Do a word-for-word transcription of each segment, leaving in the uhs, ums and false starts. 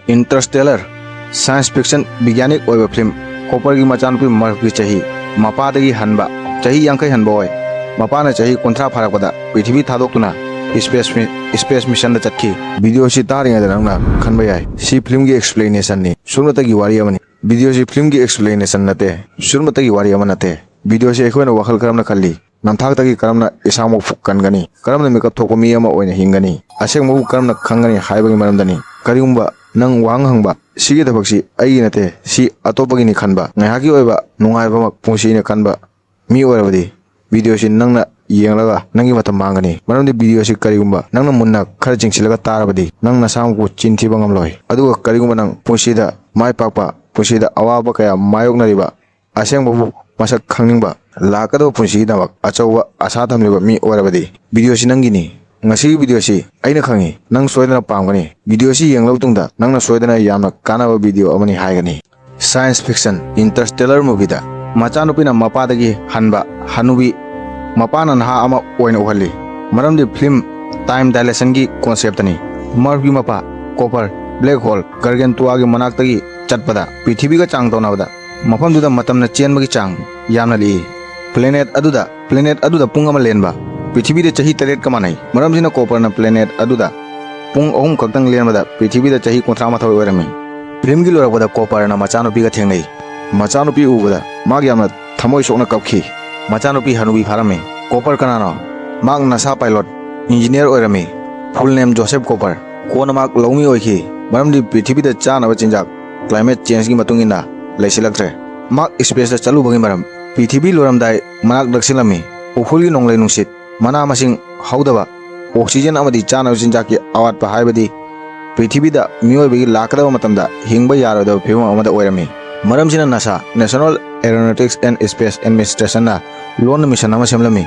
Interstellar, science fiction ꯕꯤꯒ꯭ꯌꯥꯅꯤꯛ ꯑꯣꯏꯕ film. ꯀꯣꯄꯔꯒꯤ ꯃꯆꯥꯅꯨꯄꯤ ꯃꯔꯐꯀꯤ ꯆꯍꯤ ꯃꯄꯥꯗꯒꯤ ꯍꯟꯕ, ꯆꯍꯤ ꯌꯥꯡꯈꯩ ꯍꯟꯕ ꯑꯣꯏ꯫ ꯃꯄꯥꯅ ꯆꯍꯤ ꯀꯨꯟꯊ꯭ꯔꯥ ꯐꯥꯔꯛꯄꯗ ꯄ꯭ꯔꯤꯊꯤꯕꯤ ꯊꯥꯗꯣꯛꯇꯨꯅ space ꯃꯤ-, space missionꯗ ꯆꯠꯈꯤ꯫ ꯚꯤꯗꯤꯑꯣꯁꯤ ꯇꯥꯔꯤꯉꯩꯗ ꯅꯪꯅ ꯈꯟꯕ ꯌꯥꯏ, ꯁꯤ ꯐꯤꯂꯝꯒꯤ explanationꯅꯤ, ꯁꯨꯞꯅꯇꯒꯤ ꯋꯥꯔꯤ ꯑꯃꯅꯤ꯫ ꯚꯤꯗꯤꯑꯣꯁꯤ ꯐꯤꯂꯝꯒꯤ explanation ꯅꯠꯇꯦ, ꯁꯨꯞꯅꯇꯒꯤ ꯋꯥꯔꯤ ꯑꯃ ꯅꯠꯇꯦ꯫ ꯚꯤꯗꯤꯑꯣꯁꯤ ꯑꯩꯈꯣꯏꯅ ꯋꯥꯈꯜ ꯀꯔꯝꯅ ꯈꯜꯂꯤ, ꯅꯝꯊꯥꯛꯇꯒꯤ ꯀꯔꯝꯅ ꯏꯁꯥꯃꯛꯄꯨ ꯀꯟꯒꯅꯤ, ꯀꯔꯝꯅ ꯃꯤꯀꯞ ꯊꯣꯛꯄ ꯃꯤ ꯑꯃ ꯑꯣꯏꯅ ꯍꯤꯡꯒꯅꯤ, ꯑꯁꯦꯡꯕꯕꯨ ꯀꯔꯝꯅ ꯈꯪꯒꯅꯤ ꯍꯥꯏꯕꯒꯤ ꯃꯔꯝꯗꯅꯤ꯫ ꯀꯔꯤꯒꯨꯝꯕ ꯅꯪ ꯋꯥꯍꯪ ꯍꯪꯕ, "ꯁꯤꯒꯤ ꯊꯕꯛꯁꯤ ꯑꯩꯒꯤ ꯅꯠꯇꯦ, ꯁꯤ ꯑꯇꯣꯞꯄꯒꯤꯅꯤ" ꯈꯟꯕ, ꯉꯥꯏꯍꯥꯛꯀꯤ ꯑꯣꯏꯕ ꯅꯨꯡꯉꯥꯏꯕꯃꯛ ꯄꯨꯟꯁꯤꯅꯤ ꯈꯟꯕ ꯃꯤ ꯑꯣꯏꯔꯕꯗꯤ, ꯚꯤꯗꯤꯑꯣꯁꯤ ꯅꯪꯅ ꯌꯦꯡꯂꯒ ꯅꯪꯒꯤ ꯃꯇꯝ ꯃꯥꯡꯒꯅꯤ꯫ ꯃꯔꯝꯗꯤ ꯚꯤꯗꯤꯑꯣꯁꯤ ꯀꯔꯤꯒꯨꯝꯕ ꯅꯪꯅ ꯃꯨꯟꯅ ꯈꯔ ꯆꯤꯡꯁꯤꯜꯂꯒ ꯇꯥꯔꯕꯗꯤ, ꯅꯪ ꯅꯁꯥꯃꯛꯄꯨ ꯆꯤꯟ ꯊꯤꯕ ꯉꯝꯂꯣꯏ꯫ ꯑꯗꯨꯒ ꯀꯔꯤꯒꯨꯝꯕ ꯅꯪ ꯄꯨꯟꯁꯤꯗ ꯃꯥꯏ ꯄꯥꯛꯄ, ꯄꯨꯟꯁꯤꯗ ꯑꯋꯥꯕ ꯀꯌꯥ ꯃꯥꯌꯣꯛꯅꯔꯤꯕ, ꯑꯁꯦꯡꯕꯕꯨ ꯃꯁꯛ ꯈꯪꯅꯤꯡꯕ, ꯂꯥꯛꯀꯗꯕ ꯄꯨꯟꯁꯤꯒꯤꯗꯃꯛ ꯑꯆꯧꯕ ꯑꯁꯥ ꯊꯝꯂꯤꯕ ꯃꯤ ꯑꯣꯏꯔꯕꯗꯤ, ꯚꯤꯗꯤꯑꯣꯁꯤ ꯅꯪꯒꯤꯅꯤ꯫ ꯉꯁꯤꯒꯤ ꯚꯤꯗꯤꯑꯣꯁꯤ ꯑꯩꯅ ꯈꯪꯉꯤ, ꯅꯪ ꯁꯣꯏꯗꯅ ꯄꯥꯝꯒꯅꯤ꯫ ꯚꯤꯗꯤꯑꯣꯁꯤ ꯌꯦꯡꯂꯕ ꯃꯇꯨꯡꯗ ꯅꯪꯅ ꯁꯣꯏꯗꯅ ꯌꯥꯝꯅ ꯀꯥꯟꯅꯕ ꯚꯤꯗꯤꯑꯣ ꯑꯃꯅꯤ ꯍꯥꯏꯒꯅꯤ꯫ Science fiction Interstellar movieꯗ ꯃꯆꯥꯅꯨꯄꯤꯅ ꯃꯄꯥꯗꯒꯤ ꯍꯟꯕ ꯍꯅꯨꯕꯤ ꯃꯄꯥꯅ ꯅꯍꯥ ꯑꯃ ꯑꯣꯏꯅ ꯎꯍꯜꯂꯤ꯫ ꯃꯔꯝꯗꯤ ꯐꯤꯂꯝ time dilationꯒꯤ conceptꯅꯤ꯫ ꯃꯔꯐꯀꯤ ꯃꯄꯥ ꯀꯣꯄꯔ black hole Gargantuaꯒꯤ ꯃꯅꯥꯛꯇꯒꯤ ꯆꯠꯄꯗ, ꯄ꯭ꯔꯤꯊꯤꯕꯤꯒ ꯆꯥꯡꯗꯧꯅꯕꯗ, ꯃꯐꯝꯗꯨꯗ ꯃꯇꯝꯅ ꯆꯦꯟꯕꯒꯤ ꯆꯥꯡ ꯌꯥꯝꯅ ꯂꯤꯛꯏ꯫ Planet ꯑꯗꯨꯗ, planet ꯑꯗꯨꯗ ꯄꯨꯡ ꯑꯃ ꯂꯦꯟꯕ ꯄ꯭ꯔꯤꯊꯤꯕꯤꯗ ꯆꯍꯤ ꯇꯔꯦꯠꯀ ꯃꯥꯟꯅꯩ꯫ ꯃꯔꯝꯁꯤꯅ ꯀꯣꯄꯔꯅ planet ꯑꯗꯨꯗ ꯄꯨꯡ ꯑꯍꯨꯝ ꯈꯛꯇꯪ ꯂꯦꯟꯕꯗ ꯄ꯭ꯔꯤꯊꯤꯕꯤꯗ ꯆꯍꯤ ꯀꯨꯟꯊ꯭ꯔꯥ ꯃꯥꯊꯣꯏ ꯑꯣꯏꯔꯝꯃꯤ꯫ ꯐꯤꯂꯝꯒꯤ ꯂꯣꯏꯔꯛꯄꯗ ꯀꯣꯄꯔꯅ ꯃꯆꯥꯅꯨꯄꯤꯒ ꯊꯦꯡꯅꯩ꯫ ꯃꯆꯥꯅꯨꯄꯤ ꯎꯕꯗ ꯃꯍꯥꯛ ꯌꯥꯝꯅ ꯊꯃꯣꯏ ꯁꯣꯛꯅ ꯀꯞꯈꯤ꯫ ꯃꯆꯥꯅꯨꯄꯤ ꯍꯅꯨꯕꯤ ꯐꯥꯔꯝꯃꯤ꯫ ꯀꯣꯄꯔ ꯀꯅꯥꯅꯣ? ꯃꯍꯥꯛ ꯅꯁꯥ pilot, engineer ꯑꯣꯏꯔꯝꯃꯤ꯫ Full name Joseph Cooper꯫ ꯀꯣꯟꯅ ꯃꯍꯥꯛ ꯂꯧꯃꯤ ꯑꯣꯏꯈꯤ, ꯃꯔꯝꯗꯤ ꯄ꯭ꯔꯤꯊꯤꯕꯤꯗ ꯆꯥꯅꯕ ꯆꯤꯟꯖꯥꯛ climate changeꯒꯤ ꯃꯇꯨꯡ ꯏꯟꯅ ꯂꯩꯁꯤꯜꯂꯛꯇ꯭ꯔꯦ꯫ ꯃꯍꯥꯛ spaceꯇ ꯆꯠꯂꯨꯕꯒꯤ ꯃꯔꯝ, ꯄ꯭ꯔꯤꯊꯤꯕꯤ ꯂꯣꯏꯔꯝꯗꯥꯏ ꯃꯅꯥꯛ ꯅꯛꯁꯤꯜꯂꯝꯃꯤ꯫ ꯎꯐꯨꯜꯒꯤ ꯅꯣꯡꯂꯩ ꯅꯨꯡꯁꯤꯠ, ꯃꯅꯥ ꯃꯁꯤꯡ ꯍꯧꯗꯕ, oxygen ꯑꯃꯗꯤ ꯆꯥꯅꯕ ꯆꯤꯟꯖꯥꯛꯀꯤ ꯑꯋꯥꯠꯄ ꯍꯥꯏꯕꯗꯤ ꯄ꯭ꯔꯤꯊꯤꯕꯤꯗ ꯃꯤꯑꯣꯏꯕꯒꯤ ꯂꯥꯛꯀꯗꯕ ꯃꯇꯝꯗ ꯍꯤꯡꯕ ꯌꯥꯔꯣꯏꯗꯕ ꯐꯤꯕꯝ ꯑꯃꯗ ꯑꯣꯏꯔꯝꯃꯤ꯫ ꯃꯔꯝꯁꯤꯅ NASA, National Aeronautics and Space Administrationꯅ ꯂꯣꯟꯅ mission ꯑꯃ ꯁꯦꯝꯂꯝꯃꯤ꯫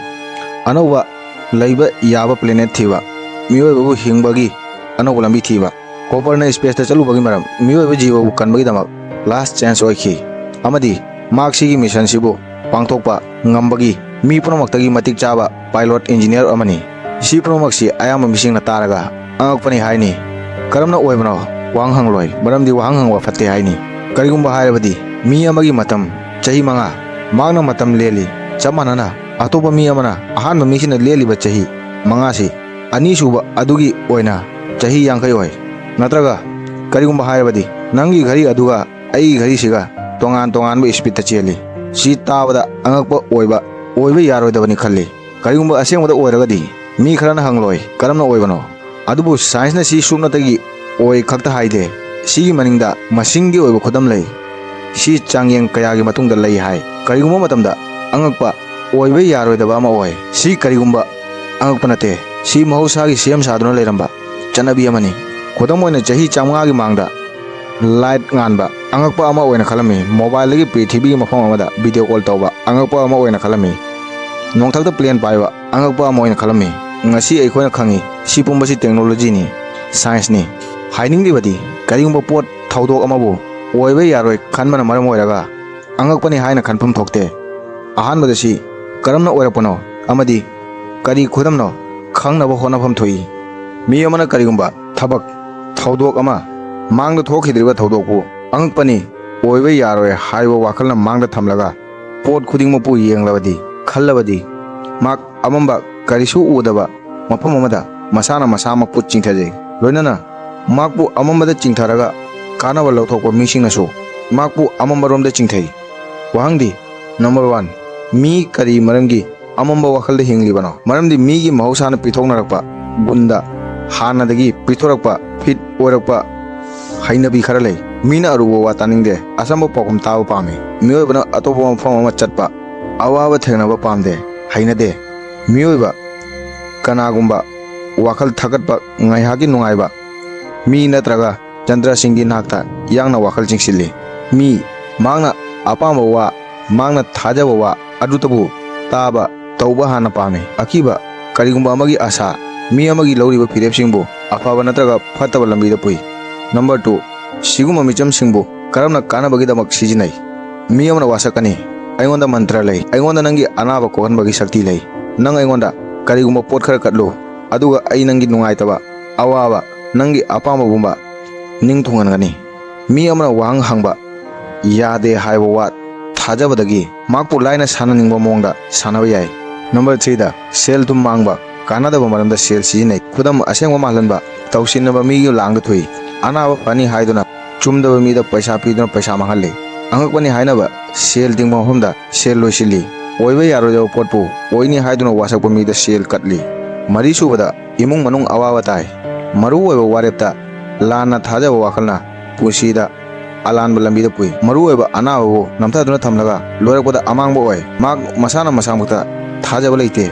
ꯑꯅꯧꯕ ꯂꯩꯕ ꯌꯥꯕ planet ꯊꯤꯕ, ꯃꯤꯑꯣꯏꯕꯕꯨ ꯍꯤꯡꯕꯒꯤ ꯑꯅꯧꯕ ꯂꯝꯕꯤ ꯊꯤꯕ꯫ ꯀꯣꯄꯔꯅ spaceꯇ ꯆꯠꯂꯨꯕꯒꯤ ꯃꯔꯝ, ꯃꯤꯑꯣꯏꯕ ꯖꯤꯕꯕꯨ ꯀꯟꯕꯒꯤꯗꯃꯛ last chance ꯑꯣꯏꯈꯤ, ꯑꯃꯗꯤ ꯃꯍꯥꯛ ꯁꯤꯒꯤ missionꯁꯤꯕꯨ ꯄꯥꯡꯊꯣꯛꯄ ꯉꯝꯕꯒꯤ ꯃꯤ ꯄꯨꯝꯅꯃꯛꯇꯒꯤ ꯃꯇꯤꯛ ꯆꯥꯕ pilot engineer ꯑꯃꯅꯤ꯫ ꯁꯤ ꯄꯨꯝꯅꯃꯛꯁꯤ ꯑꯌꯥꯝꯕ ꯃꯤꯁꯤꯡꯅ ꯇꯥꯔꯒ ꯑꯉꯛꯄꯅꯤ ꯍꯥꯏꯅꯤ꯫ ꯀꯔꯝꯅ ꯑꯣꯏꯕꯅꯣ? ꯋꯥꯍꯪ ꯍꯪꯂꯣꯏ, ꯃꯔꯝꯗꯤ ꯋꯥꯍꯪ ꯍꯪꯕ ꯐꯠꯇꯦ ꯍꯥꯏꯅꯤ꯫ ꯀꯔꯤꯒꯨꯝꯕ ꯍꯥꯏꯔꯕꯗꯤ, ꯃꯤ ꯑꯃꯒꯤ ꯃꯇꯝ ꯆꯍꯤ ꯃꯉꯥ, ꯃꯍꯥꯛꯅ ꯃꯇꯝ ꯂꯦꯜꯂꯤ, ꯆꯞ ꯃꯥꯟꯅꯅ ꯑꯇꯣꯞꯄ ꯃꯤ ꯑꯃꯅ ꯑꯍꯥꯟꯕ ꯃꯤꯁꯤꯅ ꯂꯦꯜꯂꯤꯕ ꯆꯍꯤ ꯃꯉꯥꯁꯤ ꯑꯅꯤꯁꯨꯕ ꯑꯗꯨꯒꯤ ꯑꯣꯏꯅ ꯆꯍꯤ ꯌꯥꯡꯈꯩ ꯑꯣꯏ꯫ ꯅꯠꯇ꯭ꯔꯒ ꯀꯔꯤꯒꯨꯝꯕ ꯍꯥꯏꯔꯕꯗꯤ, ꯅꯪꯒꯤ ꯘꯔꯤ ꯑꯗꯨꯒ ꯑꯩꯒꯤ ꯘꯔꯤꯁꯤꯒ ꯇꯣꯉꯥꯟ ꯇꯣꯉꯥꯟꯕ ꯏꯁꯄꯤꯠꯇ ꯆꯦꯜꯂꯤ꯫ ꯁꯤ ꯇꯥꯕꯗ ꯑꯉꯛꯄ ꯑꯣꯏꯕ, ꯑꯣꯏꯕ ꯌꯥꯔꯣꯏꯗꯕꯅꯤ ꯈꯜꯂꯤ꯫ ꯀꯔꯤꯒꯨꯝꯕ ꯑꯁꯦꯡꯕꯗ ꯑꯣꯏꯔꯒꯗꯤ, ꯃꯤ ꯈꯔꯅ ꯍꯪꯂꯣꯏ, "ꯀꯔꯝꯅ ꯑꯣꯏꯕꯅꯣ?" ꯑꯗꯨꯕꯨ ꯁꯥꯏꯟꯁꯅ ꯁꯤ ꯁꯨꯞꯅꯇꯒꯤ ꯑꯣꯏ ꯈꯛꯇ ꯍꯥꯏꯗꯦ꯫ ꯁꯤꯒꯤ ꯃꯅꯤꯡꯗ ꯃꯁꯤꯡꯒꯤ ꯑꯣꯏꯕ ꯈꯨꯗꯝ ꯂꯩ꯫ ꯁꯤ ꯆꯥꯡꯌꯦꯡ ꯀꯌꯥꯒꯤ ꯃꯇꯨꯡꯗ ꯂꯩ ꯍꯥꯏ꯫ ꯀꯔꯤꯒꯨꯝꯕ ꯃꯇꯝꯗ ꯑꯉꯛꯄ, ꯑꯣꯏꯕ ꯌꯥꯔꯣꯏꯗꯕ ꯑꯃ ꯑꯣꯏ꯫ ꯁꯤ ꯀꯔꯤꯒꯨꯝꯕ ꯑꯉꯛꯄ ꯅꯠꯇꯦ꯫ ꯁꯤ ꯃꯍꯧꯁꯥꯒꯤ ꯁꯦꯝ ꯁꯥꯗꯨꯅ ꯂꯩꯔꯝꯕ ꯆꯠꯅꯕꯤ ꯑꯃꯅꯤ꯫ ꯈꯨꯗꯝ ꯑꯣꯏꯅ, ꯆꯍꯤ ꯆꯥꯝꯃꯉꯥꯒꯤ ꯃꯥꯡꯗ ꯂꯥꯏꯠ ꯉꯥꯟꯕ ꯑꯉꯛꯄ ꯑꯃ ꯑꯣꯏꯅ ꯈꯜꯂꯝꯃꯤ꯫ ꯃꯣꯕꯥꯏꯜꯗꯒꯤ ꯄ꯭ꯔꯤꯊꯤꯕꯤꯒꯤ ꯃꯐꯝ ꯑꯃꯗ ꯚꯤꯗꯤꯑꯣ ꯀꯣꯜ ꯇꯧꯕ ꯑꯉꯛꯄ ꯑꯃ ꯑꯣꯏꯅ ꯈꯜꯂꯝꯃꯤ꯫ ꯅꯣꯡꯊꯛꯇ ꯄ꯭ꯂꯦꯟ ꯄꯥꯏꯕ ꯑꯉꯛꯄ ꯑꯃ ꯑꯣꯏꯅ ꯈꯜꯂꯝꯃꯤ꯫ ꯉꯁꯤ ꯑꯩꯈꯣꯏꯅ ꯈꯪꯉꯤ, ꯁꯤ ꯄꯨꯝꯕꯁꯤ ꯇꯦꯛꯅꯣꯂꯣꯖꯤꯅꯤ, ꯁꯥꯏꯟꯁꯅꯤ꯫ ꯍꯥꯏꯅꯤꯡꯂꯤꯕꯗꯤ, ꯀꯔꯤꯒꯨꯝꯕ ꯄꯣꯠ, ꯊꯧꯗꯣꯛ ꯑꯃꯕꯨ ꯑꯣꯏꯕ ꯌꯥꯔꯣꯏ ꯈꯟꯕꯅ ꯃꯔꯝ ꯑꯣꯏꯔꯒ ꯑꯉꯛꯄꯅꯤ ꯍꯥꯏꯅ ꯈꯟꯐꯝ ꯊꯣꯛꯇꯦ꯫ ꯑꯍꯥꯟꯕꯗ ꯁꯤ ꯀꯔꯝꯅ ꯑꯣꯏꯔꯛꯄꯅꯣ ꯑꯃꯗꯤ ꯀꯔꯤ ꯈꯨꯗꯝꯅꯣ ꯈꯪꯅꯕ ꯍꯣꯠꯅꯐꯝ ꯊꯣꯛꯏ꯫ ꯃꯤ ꯑꯃꯅ ꯀꯔꯤꯒꯨꯝꯕ ꯊꯕꯛ, ꯊꯧꯗꯣꯛ ꯑꯃ, ꯃꯥꯡꯗ ꯊꯣꯛꯈꯤꯗ꯭ꯔꯤꯕ ꯊꯧꯗꯣꯛꯄꯨ ꯑꯉꯛꯄꯅꯤ, ꯑꯣꯏꯕ ꯌꯥꯔꯣꯏ ꯍꯥꯏꯕ ꯋꯥꯈꯜꯅ ꯃꯥꯡꯗ ꯊꯝꯂꯒ ꯄꯣꯠ ꯈꯨꯗꯤꯡꯃꯛꯄꯨ ꯌꯦꯡꯂꯕꯗꯤ, ꯈꯜꯂꯕꯗꯤ, ꯃꯍꯥꯛ ꯑꯃꯝꯕ, ꯀꯔꯤꯁꯨ ꯎꯗꯕ ꯃꯐꯝ ꯑꯃꯗ ꯃꯁꯥꯅ ꯃꯁꯥꯃꯛꯄꯨ ꯆꯤꯡꯊꯖꯩ꯫ ꯂꯣꯏꯅꯅ ꯃꯍꯥꯛꯄꯨ ꯑꯃꯝꯕꯗ ꯆꯤꯡꯊꯔꯒ ꯀꯥꯟꯅꯕ ꯂꯧꯊꯣꯛꯄ ꯃꯤꯁꯤꯡꯅꯁꯨ ꯃꯍꯥꯛꯄꯨ ꯑꯃꯝꯕꯔꯣꯝꯗ ꯆꯤꯡꯊꯩ꯫ ꯋꯥꯍꯪꯗꯤ, ꯅꯝꯕꯔ ꯋꯥꯟ, ꯃꯤ ꯀꯔꯤ ꯃꯔꯝꯒꯤ ꯑꯃꯝꯕ ꯋꯥꯈꯜꯗ ꯍꯤꯡꯂꯤꯕꯅꯣ? ꯃꯔꯝꯗꯤ ꯃꯤꯒꯤ ꯃꯍꯧꯁꯥꯅ ꯄꯤꯊꯣꯛꯅꯔꯛꯄ ꯒꯨꯟꯗ, ꯍꯥꯟꯅꯗꯒꯤ ꯄꯤꯊꯣꯔꯛꯄ, ꯐꯤꯠ ꯑꯣꯏꯔꯛꯄ ꯍꯩꯅꯕꯤ ꯈꯔ ꯂꯩ꯫ ꯃꯤꯅ ꯑꯔꯨꯕ ꯋꯥ ꯇꯥꯅꯤꯡꯗꯦ, ꯑꯆꯝꯕ ꯄꯥꯎꯈꯨꯝ ꯇꯥꯕ ꯄꯥꯝꯃꯤ꯫ ꯃꯤꯑꯣꯏꯕꯅ ꯑꯇꯣꯞꯄ ꯃꯐꯝ ꯑꯃ ꯆꯠꯄ, ꯑꯋꯥꯕ ꯊꯦꯡꯅꯕ ꯄꯥꯝꯗꯦ, ꯍꯩꯅꯗꯦ꯫ ꯃꯤꯑꯣꯏꯕ ꯀꯅꯥꯒꯨꯝꯕ ꯋꯥꯈꯜ ꯊꯥꯒꯠꯄ, ꯉꯥꯏꯍꯥꯛꯀꯤ ꯅꯨꯡꯉꯥꯏꯕ, ꯃꯤ ꯅꯠꯇ꯭ꯔꯒ ꯖꯟꯇ꯭ꯔꯁꯤꯡꯒꯤ ꯅꯥꯛꯇ ꯌꯥꯡꯅ ꯋꯥꯈꯜ ꯆꯤꯡꯁꯤꯜꯂꯤ꯫ ꯃꯤ ꯃꯍꯥꯛꯅ ꯑꯄꯥꯝꯕ ꯋꯥ, ꯃꯍꯥꯛꯅ ꯊꯥꯖꯕ ꯋꯥ ꯑꯗꯨꯇꯕꯨ ꯇꯥꯕ, ꯇꯧꯕ ꯍꯥꯟꯅ ꯄꯥꯝꯃꯤ꯫ ꯑꯀꯤꯕ, ꯀꯔꯤꯒꯨꯝꯕ ꯑꯃꯒꯤ ꯑꯁꯥ, ꯃꯤ ꯑꯃꯒꯤ ꯂꯧꯔꯤꯕ ꯐꯤꯔꯦꯞꯁꯤꯡꯕꯨ ꯑꯐꯕ ꯅꯠꯇ꯭ꯔꯒ ꯐꯠꯇꯕ ꯂꯝꯕꯤꯗ ꯄꯨꯏ꯫ ꯅꯝꯕꯔ ꯇꯨ, ꯁꯤꯒꯨꯝꯕ ꯃꯤꯆꯝꯁꯤꯡꯕꯨ ꯀꯔꯝꯅ ꯀꯥꯟꯅꯕꯒꯤꯗꯃꯛ ꯁꯤꯖꯤꯟꯅꯩ? ꯃꯤ ꯑꯃꯅ ꯋꯥꯁꯛꯀꯅꯤ, "ꯑꯩꯉꯣꯟꯗ ꯃꯟꯇ꯭ꯔ ꯂꯩ, ꯑꯩꯉꯣꯟꯗ ꯅꯪꯒꯤ ꯑꯅꯥꯕ ꯀꯣꯛꯍꯟꯕꯒꯤ ꯁꯛꯇꯤ ꯂꯩ꯫ ꯅꯪ ꯑꯩꯉꯣꯟꯗ ꯀꯔꯤꯒꯨꯝꯕ ꯄꯣꯠ ꯈꯔ ꯀꯠꯂꯨ, ꯑꯗꯨꯒ ꯑꯩ ꯅꯪꯒꯤ ꯅꯨꯡꯉꯥꯏꯇꯕ, ꯑꯋꯥꯕ, ꯅꯪꯒꯤ ꯑꯄꯥꯝꯕꯒꯨꯝꯕ ꯅꯤꯡ ꯊꯨꯡꯍꯟꯒꯅꯤ꯫ ꯃꯤ ꯑꯃꯅ ꯋꯥꯍꯪ ꯍꯪꯕ ꯌꯥꯗꯦ ꯍꯥꯏꯕ ꯋꯥ ꯊꯥꯖꯕꯗꯒꯤ ꯃꯍꯥꯛꯄꯨ ꯂꯥꯏꯅ ꯁꯥꯟꯅꯅꯤꯡꯕ ꯃꯑꯣꯡꯗ ꯁꯥꯟꯅꯕ ꯌꯥꯏ꯫ ꯅꯝꯕꯔ ꯊ꯭ꯔꯤꯗ, ꯁꯦꯜ ꯊꯨꯝ ꯃꯥꯡꯕ, ꯀꯥꯟꯅꯗꯕ ꯃꯔꯝꯗ ꯁꯦꯜ ꯁꯤꯖꯤꯟꯅꯩ꯫ ꯈꯨꯗꯝ ꯑꯁꯦꯡꯕ ꯃꯥꯜꯍꯟꯕ, ꯇꯧꯁꯤꯟꯅꯕ ꯃꯤꯒꯤ ꯂꯥꯡꯗ ꯊꯨꯏ, ꯑꯅꯥꯕ ꯐꯅꯤ ꯍꯥꯏꯗꯨꯅ ꯆꯨꯝꯗꯕ ꯃꯤꯗ ꯄꯩꯁꯥ ꯄꯤꯗꯨꯅ ꯄꯩꯁꯥ ꯃꯥꯡꯍꯜꯂꯤ꯫ ꯑꯉꯛꯄꯅꯤ ꯍꯥꯏꯅꯕ ꯁꯦꯜ ꯇꯤꯡꯕ ꯃꯐꯝꯗ ꯁꯦꯜ ꯂꯣꯏꯁꯤꯜꯂꯤ꯫ ꯑꯣꯏꯕ ꯌꯥꯔꯣꯏꯗꯕ ꯄꯣꯠꯄꯨ ꯑꯣꯏꯅꯤ ꯍꯥꯏꯗꯨꯅ ꯋꯥꯁꯛꯄ ꯃꯤꯗ ꯁꯦꯜ ꯀꯠꯂꯤ꯫ ꯃꯔꯤꯁꯨꯕꯗ, ꯏꯃꯨꯡ ꯃꯅꯨꯡ ꯑꯋꯥꯕ ꯇꯥꯏ꯫ ꯃꯔꯨ ꯑꯣꯏꯕ ꯋꯥꯔꯦꯞꯇ ꯂꯥꯟꯅ ꯊꯥꯖꯕ ꯋꯥꯈꯜꯅ ꯄꯨꯟꯁꯤꯗ ꯑꯂꯥꯟꯕ ꯂꯝꯕꯤꯗ ꯄꯨꯏ꯫ ꯃꯔꯨ ꯑꯣꯏꯕ ꯑꯅꯥꯕꯕꯨ ꯅꯝꯊꯗꯨꯅ ꯊꯝꯂꯒ ꯂꯣꯏꯔꯛꯄꯗ ꯑꯃꯥꯡꯕ ꯑꯣꯏ꯫ ꯃꯍꯥꯛ ꯃꯁꯥꯅ ꯃꯁꯥꯃꯛꯇ ꯊꯥꯖꯕ ꯂꯩꯇꯦ꯫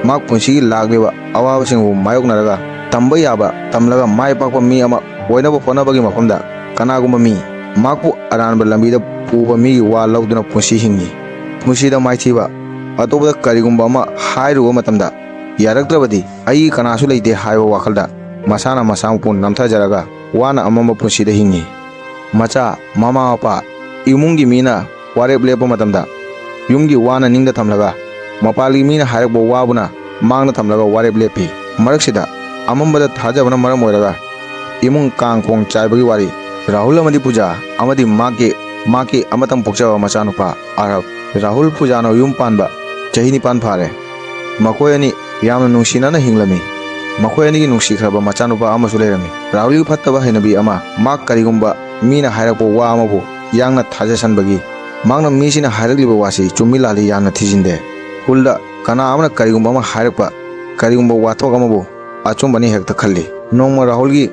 ꯃꯍꯥꯛ ꯄꯨꯟꯁꯤꯒꯤ ꯂꯥꯛꯂꯤꯕ ꯑꯋꯥꯕꯁꯤꯡꯕꯨ ꯃꯥꯌꯣꯛꯅꯔꯒ ꯇꯝꯕ ꯌꯥꯕ ꯇꯝꯂꯒ ꯃꯥꯏ ꯄꯥꯛꯄ ꯃꯤ ꯑꯃ ꯑꯣꯏꯅꯕ ꯍꯣꯠꯅꯕꯒꯤ ꯃꯐꯝꯗ ꯀꯅꯥꯒꯨꯝꯕ ꯃꯤ ꯃꯍꯥꯛꯄꯨ ꯑꯔꯥꯟꯕ ꯂꯝꯕꯤꯗ ꯄꯨꯕ ꯃꯤꯒꯤ ꯋꯥ ꯂꯧꯗꯨꯅ ꯄꯨꯟꯁꯤ ꯍꯤꯡꯏ꯫ ꯄꯨꯟꯁꯤꯗ ꯃꯥꯏꯊꯤꯕ ꯑꯇꯣꯞꯄꯗ ꯀꯔꯤꯒꯨꯝꯕ ꯑꯃ ꯍꯥꯏꯔꯨꯕ ꯃꯇꯝꯗ ꯌꯥꯔꯛꯇ꯭ꯔꯕꯗꯤ ꯑꯩꯒꯤ ꯀꯅꯥꯁꯨ ꯂꯩꯇꯦ ꯍꯥꯏꯕ ꯋꯥꯈꯜꯗ ꯃꯁꯥꯅ ꯃꯁꯥꯃꯛꯄꯨ ꯅꯝꯊꯖꯔꯒ ꯋꯥꯅ ꯑꯃꯝꯕ ꯄꯨꯟꯁꯤꯗ ꯍꯤꯡꯏ꯫ ꯃꯆꯥ, ꯃꯃꯥ ꯃꯄꯥ, ꯏꯃꯨꯡꯒꯤ ꯃꯤꯅ ꯋꯥꯔꯦꯞ ꯂꯦꯞꯄ ꯃꯇꯝꯗ ꯌꯨꯝꯒꯤ ꯋꯥꯅ ꯅꯤꯡꯗ ꯊꯝꯂꯒ ꯃꯄꯥꯜꯒꯤ ꯃꯤꯅ ꯍꯥꯏꯔꯛꯄ ꯋꯥꯕꯨꯅ ꯃꯥꯡꯗ ꯊꯝꯂꯒ ꯋꯥꯔꯦꯞ ꯂꯦꯞꯄꯤ꯫ ꯃꯔꯛꯁꯤꯗ ꯑꯃꯝꯕꯗ ꯊꯥꯖꯕꯅ ꯃꯔꯝ ꯑꯣꯏꯔꯒ ꯏꯃꯨꯡ ꯀꯥꯡ ꯈꯣꯡ ꯆꯥꯏꯕꯒꯤ ꯋꯥꯔꯤ꯫ ꯔꯥꯍꯨꯜ ꯑꯃꯗꯤ ꯄꯨꯖꯥ ꯑꯃꯗꯤ ꯃꯍꯥꯛꯀꯤ, ꯃꯍꯥꯛꯀꯤ ꯑꯃꯇꯪ ꯄꯣꯛꯆꯕ ꯃꯆꯥꯅꯨꯄꯥ ꯑꯔꯕ꯫ ꯔꯥꯍꯨꯜ ꯄꯨꯖꯥꯅ ꯌꯨꯝ ꯄꯥꯟꯕ ꯆꯍꯤ ꯅꯤꯄꯥꯟ ꯐꯥꯔꯦ꯫ ꯃꯈꯣꯏ ꯑꯅꯤ ꯌꯥꯝꯅ ꯅꯨꯡꯁꯤꯅꯅ ꯍꯤꯡꯂꯝꯃꯤ꯫ ꯃꯈꯣꯏ ꯑꯅꯤꯒꯤ ꯅꯨꯡꯁꯤꯈ꯭ꯔꯕ ꯃꯆꯥꯅꯨꯄꯥ ꯑꯃꯁꯨ ꯂꯩꯔꯝꯃꯤ꯫ ꯔꯥꯍꯨꯜꯒꯤ ꯐꯠꯇꯕ ꯍꯩꯅꯕꯤ ꯑꯃ, ꯃꯍꯥꯛ ꯀꯔꯤꯒꯨꯝꯕ ꯃꯤꯅ ꯍꯥꯏꯔꯛꯄ ꯋꯥ ꯑꯃꯕꯨ ꯌꯥꯡꯅ ꯊꯥꯖꯁꯟꯕꯒꯤ꯫ ꯃꯍꯥꯛꯅ ꯃꯤꯁꯤꯡꯅ ꯍꯥꯏꯔꯛꯂꯤꯕ ꯋꯥꯁꯤ ꯆꯨꯝꯃꯤ ꯂꯥꯜꯂꯤ ꯌꯥꯝꯅ ꯊꯤꯖꯤꯟꯗꯦ꯫ ꯈꯨꯜꯗ ꯀꯅꯥ ꯑꯃꯅ ꯀꯔꯤꯒꯨꯝꯕ ꯑꯃ ꯍꯥꯏꯔꯛꯄ, ꯀꯔꯤꯒꯨꯝꯕ ꯋꯥꯊꯣꯛ ꯑꯃꯕꯨ ꯑꯆꯨꯝꯕꯅꯤ ꯍꯦꯛꯇ ꯈꯜꯂꯤ꯫ ꯅꯣꯡꯃ ꯔꯥꯍꯨꯜꯒꯤ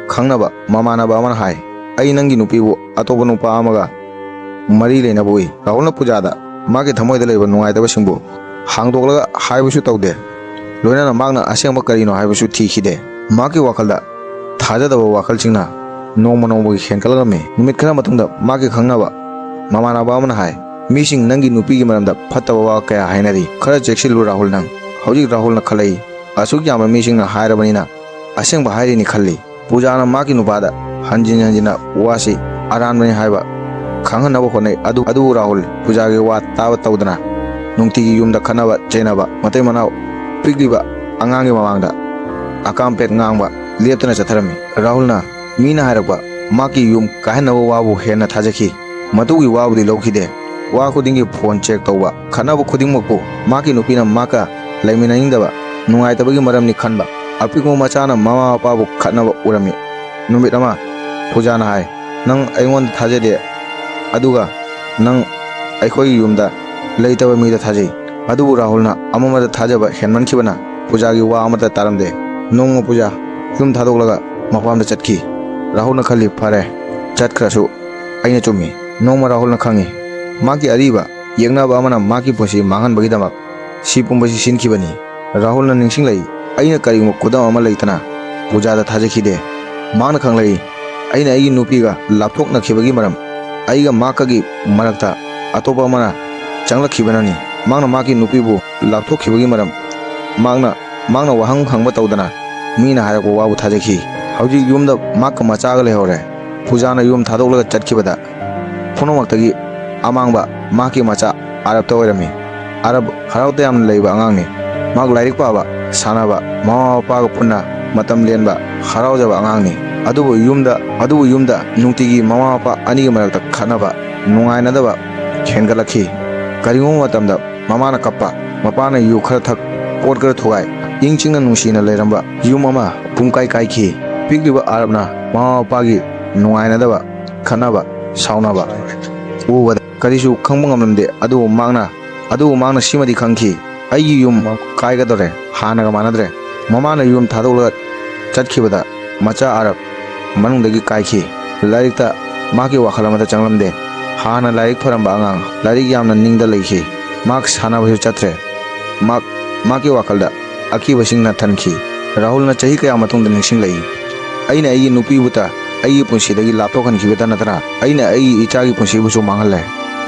ꯈꯪꯅꯕ ꯃꯃꯥꯟꯅꯕ ꯑꯃꯅ ꯍꯥꯏ, "ꯑꯩ ꯅꯪꯒꯤ ꯅꯨꯄꯤꯕꯨ ꯑꯇꯣꯞꯄ ꯅꯨꯄꯥ ꯑꯃꯒ ꯃꯔꯤ ꯂꯩꯅꯕ ꯎꯏ꯫" ꯔꯥꯍꯨꯜꯅ ꯄꯨꯖꯥꯗ ꯃꯥꯒꯤ ꯊꯃꯣꯏꯗ ꯂꯩꯕ ꯅꯨꯡꯉꯥꯏꯇꯕꯁꯤꯡꯕꯨ ꯍꯥꯡꯗꯣꯛꯂꯒ ꯍꯥꯏꯕꯁꯨ ꯇꯧꯗꯦ꯫ ꯂꯣꯏꯅꯅ ꯃꯍꯥꯛꯅ ꯑꯁꯦꯡꯕ ꯀꯔꯤꯅꯣ ꯍꯥꯏꯕꯁꯨ ꯊꯤꯈꯤꯗꯦ꯫ ꯃꯍꯥꯛꯀꯤ ꯋꯥꯈꯜꯗ ꯊꯥꯖꯗꯕ ꯋꯥꯈꯜꯁꯤꯡꯅ ꯅꯣꯡꯃ ꯅꯣꯡꯃꯒꯤ ꯍꯦꯟꯒꯠꯂꯛꯂꯝꯃꯤ꯫ ꯅꯨꯃꯤꯠ ꯈꯔ ꯃꯇꯨꯡꯗ ꯃꯥꯒꯤ ꯈꯪꯅꯕ ꯃꯃꯥꯟꯅꯕ ꯑꯃꯅ ꯍꯥꯏ, "ꯃꯤꯁꯤꯡ ꯅꯪꯒꯤ ꯅꯨꯄꯤꯒꯤ ꯃꯔꯝꯗ ꯐꯠꯇꯕ ꯋꯥ ꯀꯌꯥ ꯍꯥꯏꯅꯔꯤ꯫ ꯈꯔ ꯆꯦꯛꯁꯤꯜꯂꯨ ꯔꯥꯍꯨꯜ ꯅꯪ꯫" ꯍꯧꯖꯤꯛ ꯔꯥꯍꯨꯜꯅ ꯈꯜꯂꯛꯏ, ꯑꯁꯨꯛ ꯌꯥꯝꯕ ꯃꯤꯁꯤꯡꯅ ꯍꯥꯏꯔꯕꯅꯤꯅ ꯑꯁꯦꯡꯕ ꯍꯥꯏꯔꯤꯅꯤ ꯈꯜꯂꯤ꯫ ꯄꯨꯖꯥꯅ ꯃꯍꯥꯛꯀꯤ ꯅꯨꯄꯥꯗ ꯍꯟꯖꯤꯟ ꯍꯟꯖꯤꯟꯅ ꯋꯥꯁꯤ ꯑꯔꯥꯟꯕꯅꯤ ꯍꯥꯏꯕ ꯈꯪꯍꯟꯅꯕ ꯍꯣꯠꯅꯩ꯫ ꯑꯗꯨ, ꯑꯗꯨꯕꯨ ꯔꯥꯍꯨꯜ ꯄꯨꯖꯥꯒꯤ ꯋꯥ ꯇꯥꯕ ꯇꯧꯗꯅ ꯅꯨꯡꯇꯤꯒꯤ ꯌꯨꯝꯗ ꯈꯠꯅꯕ ꯆꯩꯅꯕ, ꯃꯇꯩ ꯃꯅꯥꯎ ꯄꯤꯛꯂꯤꯕ ꯑꯉꯥꯡꯒꯤ ꯃꯃꯥꯡꯗ ꯑꯀꯥꯝꯄꯦꯠ ꯉꯥꯡꯕ ꯂꯦꯞꯇꯅ ꯆꯠꯊꯔꯝꯃꯤ꯫ ꯔꯥꯍꯨꯜꯅ ꯃꯤꯅ ꯍꯥꯏꯔꯛꯄ ꯃꯍꯥꯛꯀꯤ ꯌꯨꯝ ꯀꯥꯏꯍꯟꯅꯕ ꯋꯥꯕꯨ ꯍꯦꯟꯅ ꯊꯥꯖꯈꯤ꯫ ꯃꯇꯨꯒꯤ ꯋꯥꯕꯨꯗꯤ ꯂꯧꯈꯤꯗꯦ꯫ ꯋꯥ ꯈꯨꯗꯤꯡꯒꯤ ꯐꯣꯟ ꯆꯦꯛ ꯇꯧꯕ, ꯈꯠꯅꯕ ꯈꯨꯗꯤꯡꯃꯛꯄꯨ ꯃꯍꯥꯛꯀꯤ ꯅꯨꯄꯤꯅ ꯃꯍꯥꯛꯀ ꯂꯩꯃꯤꯟꯅꯅꯤꯡꯗꯕ, ꯅꯨꯡꯉꯥꯏꯇꯕꯒꯤ ꯃꯔꯝꯅꯤ ꯈꯟꯕ꯫ ꯑꯄꯤꯛꯄ ꯃꯆꯥꯅ ꯃꯃꯥ ꯃꯄꯥꯕꯨ ꯈꯠꯅꯕ ꯎꯔꯝꯃꯤ꯫ ꯅꯨꯃꯤꯠ ꯑꯃ ꯄꯨꯖꯥꯅ ꯍꯥꯏ, "ꯅꯪ ꯑꯩꯉꯣꯟꯗ ꯊꯥꯖꯗꯦ, ꯑꯗꯨꯒ ꯅꯪ ꯑꯩꯈꯣꯏꯒꯤ ꯌꯨꯝꯗ ꯂꯩꯇꯕ ꯃꯤꯗ ꯊꯥꯖꯩ꯫" ꯑꯗꯨꯕꯨ ꯔꯥꯍꯨꯜꯅ ꯑꯃꯃꯗ ꯊꯥꯖꯕ ꯍꯦꯟꯃꯟꯈꯤꯕꯅ ꯄꯨꯖꯥꯒꯤ ꯋꯥ ꯑꯃꯠꯇ ꯇꯥꯔꯝꯗꯦ꯫ ꯅꯣꯡꯃ ꯄꯨꯖꯥ ꯌꯨꯝ ꯊꯥꯗꯣꯛꯂꯒ ꯃꯄꯥꯝꯗ ꯆꯠꯈꯤ꯫ ꯔꯥꯍꯨꯜꯅ ꯈꯜꯂꯤ, "ꯐꯔꯦ, ꯆꯠꯈ꯭ꯔꯁꯨ ꯑꯩꯅ ꯆꯨꯝꯃꯤ꯫" ꯅꯣꯡꯃ ꯔꯥꯍꯨꯜꯅ ꯈꯪꯉꯤ, ꯃꯍꯥꯛꯀꯤ ꯑꯔꯤꯕ ꯌꯦꯛꯅꯕ ꯑꯃꯅ ꯃꯍꯥꯛꯀꯤ ꯄꯨꯟꯁꯤ ꯃꯥꯡꯍꯟꯕꯒꯤꯗꯃꯛ ꯁꯤ ꯄꯨꯝꯕꯁꯤ ꯁꯤꯟꯈꯤꯕꯅꯤ꯫ ꯔꯥꯍꯨꯜꯅ ꯅꯤꯡꯁꯤꯡꯂꯛꯏ, "ꯑꯩꯅ ꯀꯔꯤꯒꯨꯝꯕ ꯈꯨꯗꯝ ꯑꯃ ꯂꯩꯇꯅ ꯄꯨꯖꯥꯗ ꯊꯥꯖꯈꯤꯗꯦ꯫" ꯃꯍꯥꯛꯅ ꯈꯪꯂꯛꯏ, "ꯑꯩꯅ ꯑꯩꯒꯤ ꯅꯨꯄꯤꯒ ꯂꯥꯞꯊꯣꯛꯅꯈꯤꯕꯒꯤ ꯃꯔꯝ, ꯑꯩꯒ ꯃꯍꯥꯛꯀꯒꯤ ꯃꯔꯛꯇ ꯑꯇꯣꯞꯄ ꯑꯃꯅ ꯆꯪꯂꯛꯈꯤꯕꯅꯅꯤ꯫" ꯃꯍꯥꯛꯅ ꯃꯍꯥꯛꯀꯤ ꯅꯨꯄꯤꯕꯨ ꯂꯥꯞꯊꯣꯛꯈꯤꯕꯒꯤ ꯃꯔꯝ, ꯃꯍꯥꯛꯅ, ꯃꯍꯥꯛꯅ ꯋꯥꯍꯪ ꯍꯪꯕ ꯇꯧꯗꯅ ꯃꯤꯅ ꯍꯥꯏꯔꯛꯄ ꯋꯥꯕꯨ ꯊꯥꯖꯈꯤ꯫ ꯍꯧꯖꯤꯛ ꯌꯨꯝꯗ ꯃꯍꯥꯛꯀ ꯃꯆꯥꯒ ꯂꯩꯍꯧꯔꯦ꯫ ꯄꯨꯖꯥꯅ ꯌꯨꯝ ꯊꯥꯗꯣꯛꯂꯒ ꯆꯠꯈꯤꯕꯗ ꯄꯨꯝꯅꯃꯛꯇꯒꯤ ꯑꯃꯥꯡꯕ ꯃꯍꯥꯛꯀꯤ ꯃꯆꯥ ꯑꯥꯔꯕꯇ ꯑꯣꯏꯔꯝꯃꯤ꯫ ꯑꯥꯔꯕ ꯍꯔꯥꯎ ꯇꯌꯥꯝꯅ ꯂꯩꯕ ꯑꯉꯥꯡꯅꯤ꯫ ꯃꯍꯥꯛ ꯂꯥꯏꯔꯤꯛ ꯄꯥꯕ, ꯁꯥꯟꯅꯕ, ꯃꯃꯥ ꯃꯄꯥꯒ ꯄꯨꯟꯅ ꯃꯇꯝ ꯂꯦꯟꯕ ꯍꯔꯥꯎꯖꯕ ꯑꯉꯥꯡꯅꯤ꯫ ꯑꯗꯨꯕꯨ ꯌꯨꯝꯗ, ꯑꯗꯨꯕꯨ ꯌꯨꯝꯗ ꯅꯨꯡꯇꯤꯒꯤ ꯃꯃꯥ ꯃꯄꯥ ꯑꯅꯤꯒꯤ ꯃꯔꯛꯇ ꯈꯠꯅꯕ, ꯅꯨꯡꯉꯥꯏꯅꯗꯕ ꯍꯦꯟꯒꯠꯂꯛꯈꯤ꯫ ꯀꯔꯤꯒꯨꯝꯕ ꯃꯇꯝꯗ ꯃꯃꯥꯅ ꯀꯞꯄ, ꯃꯄꯥꯅ ꯌꯨ ꯈꯔ ꯊꯛ, ꯄꯣꯠ ꯈꯔ ꯊꯨꯒꯥꯏ, ꯏꯪ ꯆꯤꯛꯅ ꯅꯨꯡꯁꯤꯅ ꯂꯩꯔꯝꯕ ꯌꯨꯝ ꯑꯃ ꯄꯨꯝꯀꯥꯏ ꯀꯥꯏꯈꯤ꯫ ꯄꯤꯛꯂꯤꯕ ꯑꯥꯔꯕꯅ ꯃꯃꯥ ꯃꯄꯥꯒꯤ ꯅꯨꯡꯉꯥꯏꯅꯗꯕ, ꯈꯠꯅꯕ, ꯁꯥꯎꯅꯕ ꯎꯕꯗ ꯀꯔꯤꯁꯨ ꯈꯪꯕ ꯉꯝꯂꯝꯗꯦ꯫ ꯑꯗꯨꯕꯨ ꯃꯍꯥꯛꯅ, ꯑꯗꯨꯕꯨ ꯃꯍꯥꯛꯅ ꯁꯤꯃꯗꯤ ꯈꯪꯈꯤ, "ꯑꯩꯒꯤ ꯌꯨꯝ ꯀꯥꯏꯒꯗꯧꯔꯦ, ꯍꯥꯟꯅꯒ ꯃꯥꯟꯅꯗ꯭ꯔꯦ꯫" ꯃꯃꯥꯅ ꯌꯨꯝ ꯊꯥꯗꯣꯛꯂꯒ ꯆꯠꯈꯤꯕꯗ ꯃꯆꯥ ꯑꯥꯔꯕ ꯃꯅꯨꯡꯗꯒꯤ ꯀꯥꯏꯈꯤ꯫ ꯂꯥꯏꯔꯤꯛꯇ ꯃꯍꯥꯛꯀꯤ ꯋꯥꯈꯜ ꯑꯃꯠꯇ ꯆꯪꯂꯝꯗꯦ꯫ ꯍꯥꯟꯅ ꯂꯥꯏꯔꯤꯛ ꯐꯔꯝꯕ ꯑꯉꯥꯡ, ꯂꯥꯏꯔꯤꯛ ꯌꯥꯝꯅ ꯅꯤꯡꯗ ꯂꯩꯈꯤ꯫ ꯃꯍꯥꯛ ꯁꯥꯟꯅꯕꯁꯨ ꯆꯠꯇ꯭ꯔꯦ꯫ ꯃꯍꯥꯛ, ꯃꯍꯥꯛꯀꯤ ꯋꯥꯈꯜꯗ ꯑꯀꯤꯕꯁꯤꯡꯅ ꯊꯟꯈꯤ꯫ ꯔꯥꯍꯨꯜꯅ ꯆꯍꯤ ꯀꯌꯥ ꯃꯇꯨꯡꯗ ꯅꯤꯡꯁꯤꯡꯂꯛꯏ, "ꯑꯩꯅ ꯑꯩꯒꯤ ꯅꯨꯄꯤꯕꯨꯇ ꯑꯩꯒꯤ ꯄꯨꯟꯁꯤꯗꯒꯤ ꯂꯥꯞꯊꯣꯛꯍꯟꯈꯤꯕꯇ ꯅꯠꯇꯅ ꯑꯩꯅ ꯑꯩꯒꯤ ꯏꯆꯥꯒꯤ ꯄꯨꯟꯁꯤꯕꯨꯁꯨ ꯃꯥꯡꯍꯜꯂꯦ꯫"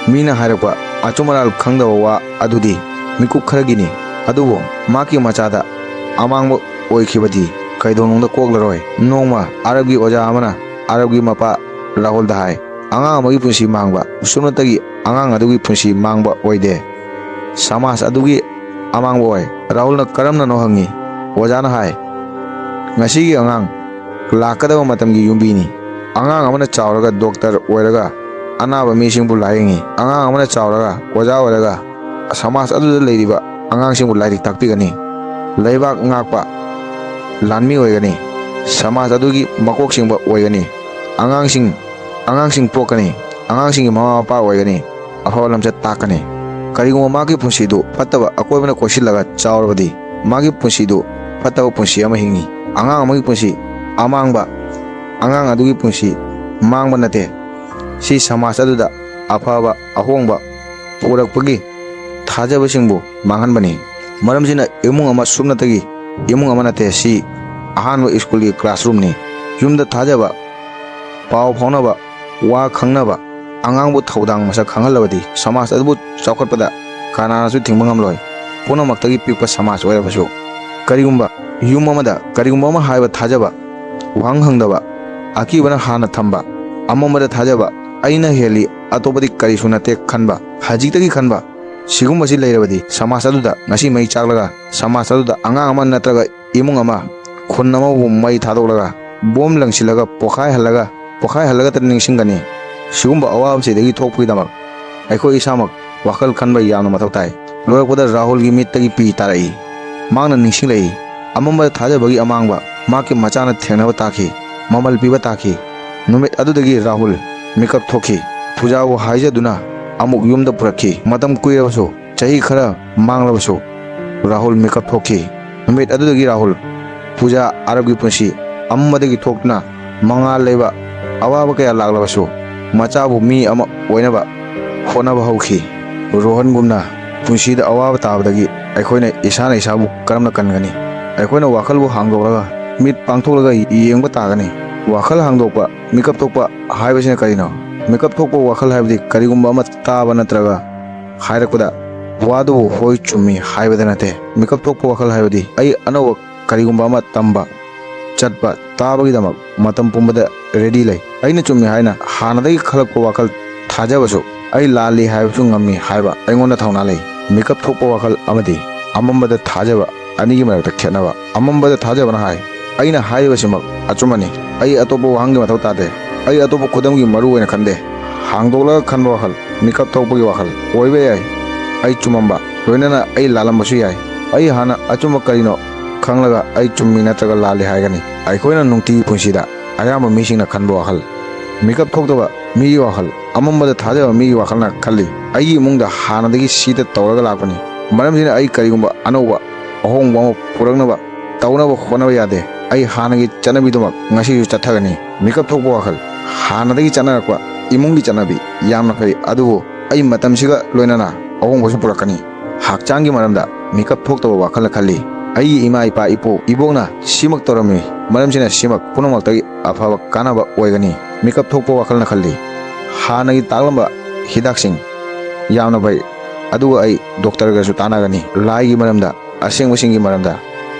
ꯃꯤꯅ ꯍꯥꯏꯔꯛꯄ ꯑꯆꯨꯝ ꯑꯔꯥꯜ ꯈꯪꯗꯕ ꯋꯥ ꯑꯗꯨꯗꯤ ꯃꯤꯀꯨꯞ ꯈꯔꯒꯤꯅꯤ꯫ ꯑꯗꯨꯕꯨ ꯃꯍꯥꯛꯀꯤ ꯃꯆꯥꯗ ꯑꯃꯥꯡꯕ ꯑꯣꯏꯈꯤꯕꯗꯤ ꯀꯩꯗꯧꯅꯨꯡꯗ ꯀꯣꯛꯂꯔꯣꯏ꯫ ꯅꯣꯡꯃ ꯑꯥꯔꯕꯀꯤ ꯑꯣꯖꯥ ꯑꯃꯅ ꯑꯥꯔꯕꯀꯤ ꯃꯄꯥ ꯔꯥꯍꯨꯜꯗ ꯍꯥꯏ, "ꯑꯉꯥꯡ ꯑꯃꯒꯤ ꯄꯨꯟꯁꯤ ꯃꯥꯡꯕ ꯁꯨꯞꯅꯇꯒꯤ ꯑꯉꯥꯡ ꯑꯗꯨꯒꯤ ꯄꯨꯟꯁꯤ ꯃꯥꯡꯕ ꯑꯣꯏꯗꯦ, ꯁꯃꯥꯖ ꯑꯗꯨꯒꯤ ꯑꯃꯥꯡꯕ ꯑꯣꯏ꯫" ꯔꯥꯍꯨꯜꯅ ꯀꯔꯝꯅꯅꯣ ꯍꯪꯉꯤ꯫ ꯑꯣꯖꯥꯅ ꯍꯥꯏ, "ꯉꯁꯤꯒꯤ ꯑꯉꯥꯡ ꯂꯥꯛꯀꯗꯕ ꯃꯇꯝꯒꯤ ꯌꯨꯝꯕꯤꯅꯤ꯫ ꯑꯉꯥꯡ ꯑꯃꯅ ꯆꯥꯎꯔꯒ ꯗꯣꯛꯇꯔ ꯑꯣꯏꯔꯒ ꯑꯅꯥꯕ ꯃꯤꯁꯤꯡꯕꯨ ꯂꯥꯌꯦꯡꯉꯤ꯫ ꯑꯉꯥꯡ ꯑꯃꯅ ꯆꯥꯎꯔꯒ ꯑꯣꯖꯥ ꯑꯣꯏꯔꯒ ꯁꯃꯥꯖ ꯑꯗꯨꯗ ꯂꯩꯔꯤꯕ ꯑꯉꯥꯡꯁꯤꯡꯕꯨ ꯂꯥꯏꯔꯤꯛ ꯇꯥꯛꯄꯤꯒꯅꯤ꯫ ꯂꯩꯕꯥꯛ ꯉꯥꯛꯄ ꯂꯥꯟꯃꯤ ꯑꯣꯏꯒꯅꯤ꯫ ꯁꯃꯥꯖ ꯑꯗꯨꯒꯤ ꯃꯀꯣꯛ ꯆꯤꯡꯕ ꯑꯣꯏꯒꯅꯤ꯫ ꯑꯉꯥꯡꯁꯤꯡ ꯑꯉꯥꯡꯁꯤꯡ ꯄꯣꯛꯀꯅꯤ꯫ ꯑꯉꯥꯡꯁꯤꯡꯒꯤ ꯃꯃꯥ ꯃꯄꯥ ꯑꯣꯏꯒꯅꯤ꯫ ꯑꯐꯕ ꯂꯝꯆꯠ ꯇꯥꯛꯀꯅꯤ꯫ ꯀꯔꯤꯒꯨꯝꯕ ꯃꯥꯒꯤ ꯄꯨꯟꯁꯤꯗꯨ ꯐꯠꯇꯕ ꯑꯀꯣꯏꯕꯅ ꯀꯣꯏꯁꯤꯜꯂꯒ ꯆꯥꯎꯔꯕꯗꯤ, ꯃꯥꯒꯤ ꯄꯨꯟꯁꯤꯗꯨ ꯐꯠꯇꯕ ꯄꯨꯟꯁꯤ ꯑꯃ ꯍꯤꯡꯉꯤ꯫ ꯑꯉꯥꯡ ꯑꯃꯒꯤ ꯄꯨꯟꯁꯤ ꯑꯃꯥꯡꯕ, ꯑꯉꯥꯡ ꯑꯗꯨꯒꯤ ꯄꯨꯟꯁꯤ ꯃꯥꯡꯕ ꯅꯠꯇꯦ꯫ ꯁꯤ ꯁꯃꯥꯖ ꯑꯗꯨꯗ ꯑꯐꯕ ꯑꯍꯣꯡꯕ ꯄꯨꯔꯛꯄꯒꯤ ꯊꯥꯖꯕꯁꯤꯡꯕꯨ ꯃꯥꯡꯍꯟꯕꯅꯤ꯫ ꯃꯔꯝꯁꯤꯅ ꯏꯃꯨꯡ ꯑꯃ ꯁꯨꯞꯅꯇꯒꯤ ꯏꯃꯨꯡ ꯑꯃ ꯅꯠꯇꯦ꯫ ꯁꯤ ꯑꯍꯥꯟꯕ ꯁ꯭ꯀꯨꯜꯒꯤ ꯀ꯭ꯂꯥꯁꯔꯨꯝꯅꯤ꯫ ꯌꯨꯝꯗ ꯊꯥꯖꯕ, ꯄꯥꯎ ꯐꯥꯎꯅꯕ, ꯋꯥ ꯈꯪꯅꯕ, ꯑꯉꯥꯡꯕꯨ ꯊꯧꯗꯥꯡ ꯃꯁꯛ ꯈꯪꯍꯜꯂꯕꯗꯤ ꯁꯃꯥꯖ ꯑꯗꯨꯕꯨ ꯆꯥꯎꯈꯠꯄꯗ ꯀꯅꯥꯅꯁꯨ ꯊꯤꯡꯕ ꯉꯝꯂꯣꯏ꯫ ꯄꯨꯝꯅꯃꯛꯇꯒꯤ ꯄꯤꯛꯄ ꯁꯃꯥꯖ ꯑꯣꯏꯔꯕꯁꯨ, ꯀꯔꯤꯒꯨꯝꯕ ꯌꯨꯝ ꯑꯃꯗ ꯀꯔꯤꯒꯨꯝꯕ ꯑꯃ ꯍꯥꯏꯕ ꯊꯥꯖꯕ, ꯋꯥꯍꯪ ꯍꯪꯗꯕ, ꯑꯀꯤꯕꯅ ꯍꯥꯟꯅ ꯊꯝꯕ, ꯑꯃꯝꯕꯗ ꯊꯥꯖꯕ, "ꯑꯩꯅ ꯍꯦꯜꯂꯤ, ꯑꯇꯣꯞꯄꯗꯤ ꯀꯔꯤꯁꯨ ꯅꯠꯇꯦ" ꯈꯟꯕ, ꯍꯧꯖꯤꯛꯇꯒꯤ ꯈꯟꯕ, ꯁꯤꯒꯨꯝꯕꯁꯤ ꯂꯩꯔꯕꯗꯤ ꯁꯃꯥꯖ ꯑꯗꯨꯗ ꯉꯁꯤ ꯃꯩ ꯆꯥꯛꯂꯒ ꯁꯃꯥꯖ ꯑꯗꯨꯗ ꯑꯉꯥꯡ ꯑꯃ ꯅꯠꯇ꯭ꯔꯒ ꯏꯃꯨꯡ ꯑꯃ, ꯈꯨꯟ ꯑꯃꯕꯨ ꯃꯩ ꯊꯥꯗꯣꯛꯂꯒ, ꯕꯣꯝ ꯂꯪꯁꯤꯜꯂꯒ ꯄꯣꯈꯥꯏꯍꯜꯂꯒ, ꯄꯣꯈꯥꯏꯍꯜꯂꯒꯇ ꯅꯤꯡꯁꯤꯡꯒꯅꯤ꯫ ꯁꯤꯒꯨꯝꯕ ꯑꯋꯥꯕꯁꯤꯗꯒꯤ ꯊꯣꯛꯄꯒꯤꯗꯃꯛ ꯑꯩꯈꯣꯏ ꯏꯁꯥꯃꯛ ꯋꯥꯈꯜ ꯈꯟꯕ ꯌꯥꯝꯅ ꯃꯊꯧ ꯇꯥꯏ꯫ ꯂꯣꯏꯔꯛꯄꯗ ꯔꯥꯍꯨꯜꯒꯤ ꯃꯤꯠꯇꯒꯤ ꯄꯤ ꯇꯥꯔꯛꯏ꯫ ꯃꯍꯥꯛꯅ ꯅꯤꯡꯁꯤꯡꯂꯛꯏ꯫ ꯑꯃꯝꯕꯗ ꯊꯥꯖꯕꯒꯤ ꯑꯃꯥꯡꯕ ꯃꯍꯥꯛꯀꯤ ꯃꯆꯥꯅ ꯊꯦꯡꯅꯕ ꯇꯥꯈꯤ꯫ ꯃꯃꯜ ꯄꯤꯕ ꯇꯥꯈꯤ꯫ ꯅꯨꯃꯤꯠ ꯑꯗꯨꯗꯒꯤ ꯔꯥꯍꯨꯜ ꯃꯤꯀꯞ ꯊꯣꯛꯈꯤ꯫ ꯄꯨꯖꯥꯕꯨ ꯍꯥꯏꯖꯗꯨꯅ ꯑꯃꯨꯛ ꯌꯨꯝꯗ ꯄꯨꯔꯛꯈꯤ꯫ ꯃꯇꯝ ꯀꯨꯏꯔꯕꯁꯨ, ꯆꯍꯤ ꯈꯔ ꯃꯥꯡꯂꯕꯁꯨ, ꯔꯥꯍꯨꯜ ꯃꯤꯀꯞ ꯊꯣꯛꯈꯤ꯫ ꯅꯨꯃꯤꯠ ꯑꯗꯨꯗꯒꯤ ꯔꯥꯍꯨꯜ ꯄꯨꯖꯥ ꯑꯔꯕꯒꯤ ꯄꯨꯟꯁꯤ ꯑꯃꯝꯕꯗꯒꯤ ꯊꯣꯛꯇꯨꯅ ꯃꯉꯥꯜ ꯂꯩꯕ ꯑꯋꯥꯕ ꯀꯌꯥ ꯂꯥꯛꯂꯕꯁꯨ, ꯃꯆꯥꯕꯨ ꯃꯤ ꯑꯃ ꯑꯣꯏꯅꯕ ꯍꯣꯠꯅꯕ ꯍꯧꯈꯤ꯫ ꯔꯣꯍꯟꯒꯨꯝꯅ ꯄꯨꯟꯁꯤꯗ ꯑꯋꯥꯕ ꯇꯥꯕꯗꯒꯤ ꯑꯩꯈꯣꯏꯅ ꯏꯁꯥꯅ ꯏꯁꯥꯕꯨ ꯀꯔꯝꯅ ꯀꯟꯒꯅꯤ? ꯑꯩꯈꯣꯏꯅ ꯋꯥꯈꯜꯕꯨ ꯍꯥꯡꯗꯣꯛꯂꯒ, ꯃꯤꯠ ꯄꯥꯡꯊꯣꯛꯂꯒ ꯌꯦꯡꯕ ꯇꯥꯒꯅꯤ꯫ ꯋꯥꯈꯜ ꯍꯥꯡꯗꯣꯛꯄ, ꯃꯤꯀꯞ ꯊꯣꯛꯄ ꯍꯥꯏꯕꯁꯤꯅ ꯀꯔꯤꯅꯣ? ꯃꯤꯀꯞ ꯊꯣꯛꯄ ꯋꯥꯈꯜ ꯍꯥꯏꯕꯗꯤ ꯀꯔꯤꯒꯨꯝꯕ ꯑꯃ ꯇꯥꯕ ꯅꯠꯇ꯭ꯔꯒ ꯍꯥꯏꯔꯛꯄꯗ ꯋꯥꯗꯨꯕꯨ ꯍꯣꯏ ꯆꯨꯝꯃꯤ ꯍꯥꯏꯕꯗ ꯅꯠꯇꯦ꯫ ꯃꯤꯀꯞ ꯊꯣꯛꯄ ꯋꯥꯈꯜ ꯍꯥꯏꯕꯗꯤ ꯑꯩ ꯑꯅꯧꯕ ꯀꯔꯤꯒꯨꯝꯕ ꯑꯃ ꯇꯝꯕ, ꯆꯠꯄ, ꯇꯥꯕꯒꯤꯗꯃꯛ ꯃꯇꯝ ꯄꯨꯝꯕꯗ ꯔꯦꯗꯤ ꯂꯩ꯫ ꯑꯩꯅ ꯆꯨꯝꯃꯤ ꯍꯥꯏꯅ ꯍꯥꯟꯅꯗꯒꯤ ꯈꯜꯂꯛꯄ ꯋꯥꯈꯜ ꯊꯥꯖꯕꯁꯨ, ꯑꯩ ꯂꯥꯜꯂꯤ ꯍꯥꯏꯕꯁꯨ ꯉꯝꯃꯤ ꯍꯥꯏꯕ ꯑꯩꯉꯣꯟꯗ ꯊꯧꯅꯥ ꯂꯩ꯫ ꯃꯤꯀꯞ ꯊꯣꯛꯄ ꯋꯥꯈꯜ ꯑꯃꯗꯤ ꯑꯃꯝꯕꯗ ꯊꯥꯖꯕ ꯑꯅꯤꯒꯤ ꯃꯔꯛꯇ ꯈꯦꯠꯅꯕ꯫ ꯑꯃꯝꯕꯗ ꯊꯥꯖꯕꯅ ꯍꯥꯏ, ꯑꯩꯅ ꯍꯥꯏꯔꯤꯕꯁꯤꯃꯛ ꯑꯆꯨꯝꯕꯅꯤ꯫ ꯑꯩ ꯑꯇꯣꯞꯄ ꯋꯥꯍꯪꯒꯤ ꯃꯊꯧ ꯇꯥꯗꯦ꯫ ꯑꯩ ꯑꯇꯣꯞꯄ ꯈꯨꯗꯝꯒꯤ ꯃꯔꯨ ꯑꯣꯏꯅ ꯈꯟꯗꯦ꯫ ꯍꯥꯡꯗꯣꯛꯂꯒ ꯈꯟꯕ ꯋꯥꯈꯜ, ꯃꯤꯀꯞ ꯊꯣꯛꯄꯒꯤ ꯋꯥꯈꯜ ꯑꯣꯏꯕ ꯌꯥꯏ꯫ ꯑꯩ ꯆꯨꯝꯃꯝꯕ, ꯂꯣꯏꯅꯅ ꯑꯩ ꯂꯥꯜꯂꯝꯕꯁꯨ ꯌꯥꯏ꯫ ꯑꯩ ꯍꯥꯟꯅ ꯑꯆꯨꯝꯕ ꯀꯔꯤꯅꯣ ꯈꯪꯂꯒ ꯑꯩ ꯆꯨꯝꯃꯤ ꯅꯠꯇ꯭ꯔꯒ ꯂꯥꯜꯂꯤ ꯍꯥꯏꯒꯅꯤ꯫ ꯑꯩꯈꯣꯏꯅ ꯅꯨꯡꯇꯤꯒꯤ ꯄꯨꯟꯁꯤꯗ ꯑꯌꯥꯝꯕ ꯃꯤꯁꯤꯡꯅ ꯈꯟꯕ ꯋꯥꯈꯜ, ꯃꯤꯀꯞ ꯊꯣꯛꯇꯕ ꯃꯤꯒꯤ ꯋꯥꯈꯜ, ꯑꯃꯝꯕꯗ ꯊꯥꯖꯕ ꯃꯤꯒꯤ ꯋꯥꯈꯜꯅ ꯈꯜꯂꯤ꯫ ꯑꯩꯒꯤ ꯏꯃꯨꯡꯗ ꯍꯥꯟꯅꯗꯒꯤ ꯁꯤꯗ ꯇꯧꯔꯒ ꯂꯥꯛꯄꯅꯤ꯫ ꯃꯔꯝꯁꯤꯅ ꯑꯩ ꯀꯔꯤꯒꯨꯝꯕ ꯑꯅꯧꯕ ꯑꯍꯣꯡꯕ ꯑꯃ ꯄꯨꯔꯛꯅꯕ ꯇꯧꯅꯕ ꯍꯣꯠꯅꯕ ꯌꯥꯗꯦ꯫ ꯑꯩ ꯍꯥꯟꯅꯒꯤ ꯆꯠꯅꯕꯤꯗꯨꯃꯛ ꯉꯁꯤꯁꯨ ꯆꯠꯊꯒꯅꯤ꯫ ꯃꯤꯀꯞ ꯊꯣꯛꯄ ꯋꯥꯈꯜ, ꯍꯥꯟꯅꯗꯒꯤ ꯆꯠꯅꯔꯛꯄ ꯏꯃꯨꯡꯒꯤ ꯆꯠꯅꯕꯤ ꯌꯥꯝꯅ ꯐꯩ, ꯑꯗꯨꯕꯨ ꯑꯩ ꯃꯇꯝꯁꯤꯒ ꯂꯣꯏꯅꯅ ꯑꯍꯣꯡꯕꯁꯨ ꯄꯨꯔꯛꯀꯅꯤ꯫ ꯍꯛꯆꯥꯡꯒꯤ ꯃꯔꯝꯗ ꯃꯤꯀꯞ ꯊꯣꯛꯇꯕ ꯋꯥꯈꯜꯅ ꯈꯜꯂꯤ꯫ ꯑꯩꯒꯤ ꯏꯃꯥ ꯏꯄꯥ ꯏꯄꯨ ꯏꯕꯣꯛꯅ ꯁꯤꯃꯛ ꯇꯧꯔꯝꯃꯤ, ꯃꯔꯝꯁꯤꯅ ꯁꯤꯃꯛ ꯄꯨꯝꯅꯃꯛꯇꯒꯤ ꯑꯐꯕ ꯀꯥꯟꯅꯕ ꯑꯣꯏꯒꯅꯤ꯫ ꯃꯤꯀꯞ ꯊꯣꯛꯄ ꯋꯥꯈꯜꯅ ꯈꯜꯂꯤ꯫ ꯍꯥꯟꯅꯒꯤ ꯇꯥꯛꯂꯝꯕ ꯍꯤꯗꯥꯛꯁꯤꯡ ꯌꯥꯝꯅ ꯐꯩ, ꯑꯗꯨꯒ ꯑꯩ ꯗꯣꯛꯇꯔꯒꯁꯨ ꯇꯥꯟꯅꯒꯅꯤ꯫ ꯂꯥꯏꯒꯤ ꯃꯔꯝꯗ, ꯑꯁꯦꯡꯕꯁꯤꯡꯒꯤ ꯃꯔꯝꯗ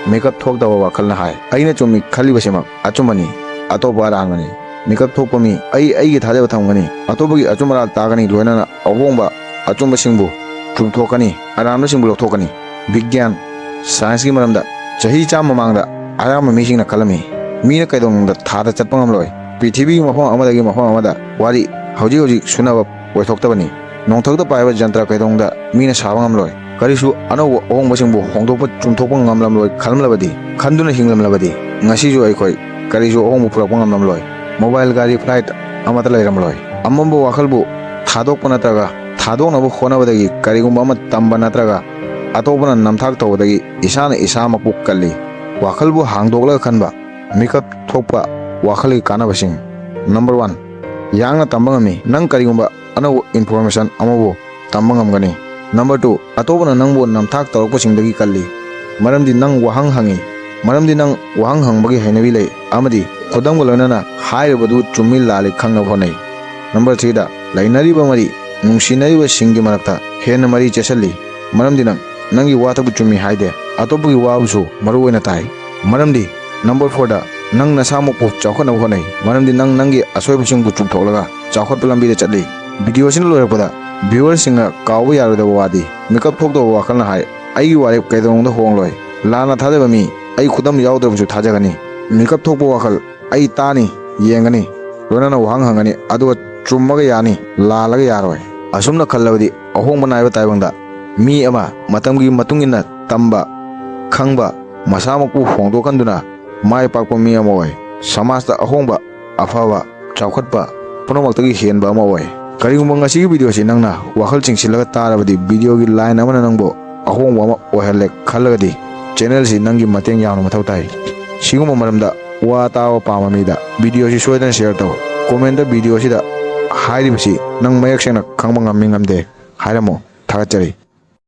ꯃꯤꯀꯞ ꯊꯣꯛꯇꯕ ꯋꯥꯈꯜꯅ ꯍꯥꯏ꯫ ꯑꯩꯅ ꯆꯨꯝꯃꯤ ꯈꯜꯂꯤꯕꯁꯤꯃꯛ ꯑꯆꯨꯝꯕꯅꯤ, ꯑꯇꯣꯞꯄ ꯑꯔꯥꯟꯕꯅꯤ꯫ ꯃꯤꯀꯞ ꯊꯣꯛꯄ ꯃꯤ ꯑꯩ ꯑꯩꯒꯤ ꯊꯥꯖꯕ ꯊꯝꯒꯅꯤ꯫ ꯑꯇꯣꯞꯄꯒꯤ ꯑꯆꯨꯝ ꯑꯔꯥꯟ ꯇꯥꯒꯅꯤ, ꯂꯣꯏꯅꯅ ꯑꯍꯣꯡꯕ ꯑꯆꯨꯝꯕꯁꯤꯡꯕꯨ ꯆꯨꯝꯊꯣꯛꯀꯅꯤ, ꯑꯔꯥꯟꯕꯁꯤꯡꯕꯨ ꯂꯧꯊꯣꯛꯀꯅꯤ꯫ ꯕꯤꯒ꯭ꯌꯥꯟ, ꯁꯥꯏꯟꯁꯀꯤ ꯃꯔꯝꯗ ꯆꯍꯤ ꯆꯥꯝꯃ ꯃꯃꯥꯡꯗ ꯑꯌꯥꯝꯕ ꯃꯤꯁꯤꯡꯅ ꯈꯜꯂꯝꯃꯤ, ꯃꯤꯅ ꯀꯩꯗꯧꯅꯨꯡꯗ ꯊꯥꯗ ꯆꯠꯄ ꯉꯝꯂꯣꯏ꯫ ꯄ꯭ꯔꯤꯊꯤꯕꯤꯒꯤ ꯃꯐꯝ ꯑꯃꯗꯒꯤ ꯃꯐꯝ ꯑꯃꯗ ꯋꯥꯔꯤ ꯍꯧꯖꯤꯛ ꯍꯧꯖꯤꯛ ꯁꯨꯅꯕ ꯑꯣꯏꯊꯣꯛꯇꯕꯅꯤ꯫ ꯅꯣꯡꯊꯛꯇ ꯄꯥꯏꯕ ꯖꯟꯇ꯭ꯔ ꯀꯩꯗꯧꯅꯨꯡꯗ ꯃꯤꯅ ꯁꯥꯕ ꯉꯝꯂꯣꯏ꯫ ꯀꯔꯤꯁꯨ ꯑꯅꯧꯕ ꯑꯍꯣꯡꯕꯁꯤꯡꯕꯨ ꯍꯣꯡꯗꯣꯛꯄ ꯆꯨꯝꯊꯣꯛꯄ ꯉꯝꯂꯝꯂꯣꯏ ꯈꯜꯂꯝꯂꯕꯗꯤ, ꯈꯟꯗꯨꯅ ꯍꯤꯡꯂꯝꯂꯕꯗꯤ, ꯉꯁꯤꯁꯨ ꯑꯩꯈꯣꯏ ꯀꯔꯤꯁꯨ ꯑꯍꯣꯡꯕ ꯄꯨꯔꯛꯄ ꯉꯝꯂꯝꯂꯣꯏ꯫ ꯃꯣꯕꯥꯏꯜ, ꯒꯥꯔꯤ, ꯐ꯭ꯂꯥꯏꯠ ꯑꯃꯠꯇ ꯂꯩꯔꯝꯂꯣꯏ꯫ ꯑꯃꯝꯕ ꯋꯥꯈꯜꯕꯨ ꯊꯥꯗꯣꯛꯄ ꯅꯠꯇ꯭ꯔꯒ ꯊꯥꯗꯣꯛꯅꯕ ꯍꯣꯠꯅꯕꯗꯒꯤ ꯀꯔꯤꯒꯨꯝꯕ ꯑꯃ ꯇꯝꯕ ꯅꯠꯇ꯭ꯔꯒ ꯑꯇꯣꯞꯄꯅ ꯅꯝꯊꯥꯛ ꯇꯧꯕꯗꯒꯤ ꯏꯁꯥꯅ ꯏꯁꯥꯃꯛꯄꯨ ꯀꯜꯂꯤ꯫ ꯋꯥꯈꯜꯕꯨ ꯍꯥꯡꯗꯣꯛꯂꯒ ꯈꯟꯕ, ꯃꯤꯀꯞ ꯊꯣꯛꯄ ꯋꯥꯈꯜꯒꯤ ꯀꯥꯟꯅꯕꯁꯤꯡ꯫ ꯅꯝꯕꯔ ꯋꯥꯟ, ꯌꯥꯡꯅ ꯇꯝꯕ ꯉꯝꯃꯤ꯫ ꯅꯪ ꯀꯔꯤꯒꯨꯝꯕ ꯑꯅꯧꯕ ꯏꯟꯐꯣꯔꯃꯦꯁꯟ ꯑꯃꯕꯨ ꯇꯝꯕ ꯉꯝꯒꯅꯤ꯫ ꯅꯝꯕꯔ ꯇꯨ, ꯑꯇꯣꯞꯄꯅ ꯅꯪꯕꯨ ꯅꯝꯊꯥꯛ ꯇꯧꯔꯛꯄꯁꯤꯡꯗꯒꯤ ꯀꯜꯂꯤ, ꯃꯔꯝꯗꯤ ꯅꯪ ꯋꯥꯍꯪ ꯍꯪꯉꯤ, ꯃꯔꯝꯗꯤ ꯅꯪ ꯋꯥꯍꯪ ꯍꯪꯕꯒꯤ ꯍꯩꯅꯕꯤ ꯂꯩ, ꯑꯃꯗꯤ ꯈꯨꯗꯝꯒ ꯂꯣꯏꯅꯅ ꯍꯥꯏꯔꯤꯕꯗꯨ ꯆꯨꯝꯃꯤ ꯂꯥꯜꯂꯤ ꯈꯪꯅꯕ ꯍꯣꯠꯅꯩ꯫ ꯅꯝꯕꯔ ꯊ꯭ꯔꯤꯗ, ꯂꯩꯅꯔꯤꯕ ꯃꯔꯤ, ꯅꯨꯡꯁꯤꯅꯔꯤꯕꯁꯤꯡꯒꯤ ꯃꯔꯛꯇ ꯍꯦꯟꯅ ꯃꯔꯤ ꯆꯦꯠꯁꯤꯜꯂꯤ, ꯃꯔꯝꯗꯤ ꯅꯪ ꯅꯪꯒꯤ ꯋꯥꯇꯕꯨ ꯆꯨꯝꯃꯤ ꯍꯥꯏꯗꯦ, ꯑꯇꯣꯞꯄꯒꯤ ꯋꯥꯕꯨꯁꯨ ꯃꯔꯨ ꯑꯣꯏꯅ ꯇꯥꯏ꯫ ꯃꯔꯝꯗꯤ ꯅꯝꯕꯔ ꯐꯣꯔꯗ, ꯅꯪ ꯅꯁꯥꯃꯛꯄꯨ ꯆꯥꯎꯈꯠꯅꯕ ꯍꯣꯠꯅꯩ, ꯃꯔꯝꯗꯤ ꯅꯪ ꯅꯪꯒꯤ ꯑꯁꯣꯏꯕꯁꯤꯡꯕꯨ ꯆꯨꯝꯊꯣꯛꯂꯒ ꯆꯥꯎꯈꯠꯄ ꯂꯝꯕꯤꯗ ꯆꯠꯂꯤ꯫ ꯚꯤꯗꯤꯑꯣ ꯑꯁꯤꯅ ꯂꯣꯏꯔꯛꯄꯗ ꯚꯤꯌꯨꯋꯔꯁꯤꯡꯅ ꯀꯥꯎꯕ ꯌꯥꯔꯣꯏꯗꯕ ꯋꯥꯗꯤ, ꯃꯤꯀꯞ ꯊꯣꯛꯇꯕ ꯋꯥꯈꯜꯅ ꯍꯥꯏ, ꯑꯩꯒꯤ ꯋꯥꯔꯦꯞ ꯀꯩꯗꯧꯅꯨꯡꯗ ꯍꯣꯡꯂꯣꯏ꯫ ꯂꯥꯟꯅ ꯊꯥꯖꯕ ꯃꯤ ꯑꯩ ꯈꯨꯗꯝ ꯌꯥꯎꯗ꯭ꯔꯕꯁꯨ ꯊꯥꯖꯒꯅꯤ꯫ ꯃꯤꯀꯞ ꯊꯣꯛꯄ ꯋꯥꯈꯜ, "ꯑꯩ ꯇꯥꯅꯤ, ꯌꯦꯡꯒꯅꯤ, ꯂꯣꯏꯅꯅ ꯋꯥꯍꯪ ꯍꯪꯒꯅꯤ, ꯑꯗꯨꯒ ꯆꯨꯝꯃꯒ ꯌꯥꯅꯤ, ꯂꯥꯜꯂꯒ ꯌꯥꯔꯣꯏ"꯫ ꯑꯁꯨꯝꯅ ꯈꯜꯂꯕꯗꯤ ꯑꯍꯣꯡꯕ ꯅꯥꯏꯕ ꯇꯥꯏꯕꯪꯗ ꯃꯤ ꯑꯃ ꯃꯇꯝꯒꯤ ꯃꯇꯨꯡ ꯏꯟꯅ ꯇꯝꯕ, ꯈꯪꯕ, ꯃꯁꯥꯃꯛꯄꯨ ꯍꯣꯡꯗꯣꯛꯍꯟꯗꯨꯅ ꯃꯥꯏ ꯄꯥꯛꯄ ꯃꯤ ꯑꯃ ꯑꯣꯏ꯫ ꯁꯃꯥꯖꯇ ꯑꯍꯣꯡꯕ, ꯑꯐꯕ, ꯆꯥꯎꯈꯠꯄ ꯄꯨꯝꯅꯃꯛꯇꯒꯤ ꯍꯦꯟꯕ ꯑꯃ ꯑꯣꯏ꯫ ꯀꯔꯤꯒꯨꯝꯕ ꯉꯁꯤꯒꯤ video ꯁꯤ ꯅꯪꯅ ꯋꯥꯈꯜ ꯆꯤꯡꯁꯤꯜꯂꯒ ꯇꯥꯔꯕꯗꯤ, video ꯒꯤ line ꯑꯃꯅ ꯅꯪꯕꯨ ꯑꯍꯣꯡꯕ ꯑꯃ ꯑꯣꯏꯍꯜꯂꯦ ꯈꯜꯂꯒꯗꯤ, channel ꯁꯤ ꯅꯪꯒꯤ ꯃꯇꯦꯡ ꯌꯥꯝꯅ ꯃꯊꯧ ꯇꯥꯏ꯫ ꯁꯤꯒꯨꯝꯕ ꯃꯔꯝꯗ ꯋꯥ ꯇꯥꯕ ꯄꯥꯝꯕ ꯃꯤꯗ video ꯁꯤ ꯁꯣꯏꯗꯅ share ꯇꯧ꯫ Comment ꯇ video ꯁꯤꯗ ꯍꯥꯏꯔꯤꯕꯁꯤ ꯅꯪ ꯃꯌꯦꯛ ꯁꯦꯡꯅ ꯈꯪꯕ ꯉꯝꯃꯤ ꯉꯝꯗꯦ ꯍꯥꯏꯔꯝꯃꯨ꯫ ꯊꯥꯒꯠꯆꯔꯤ꯫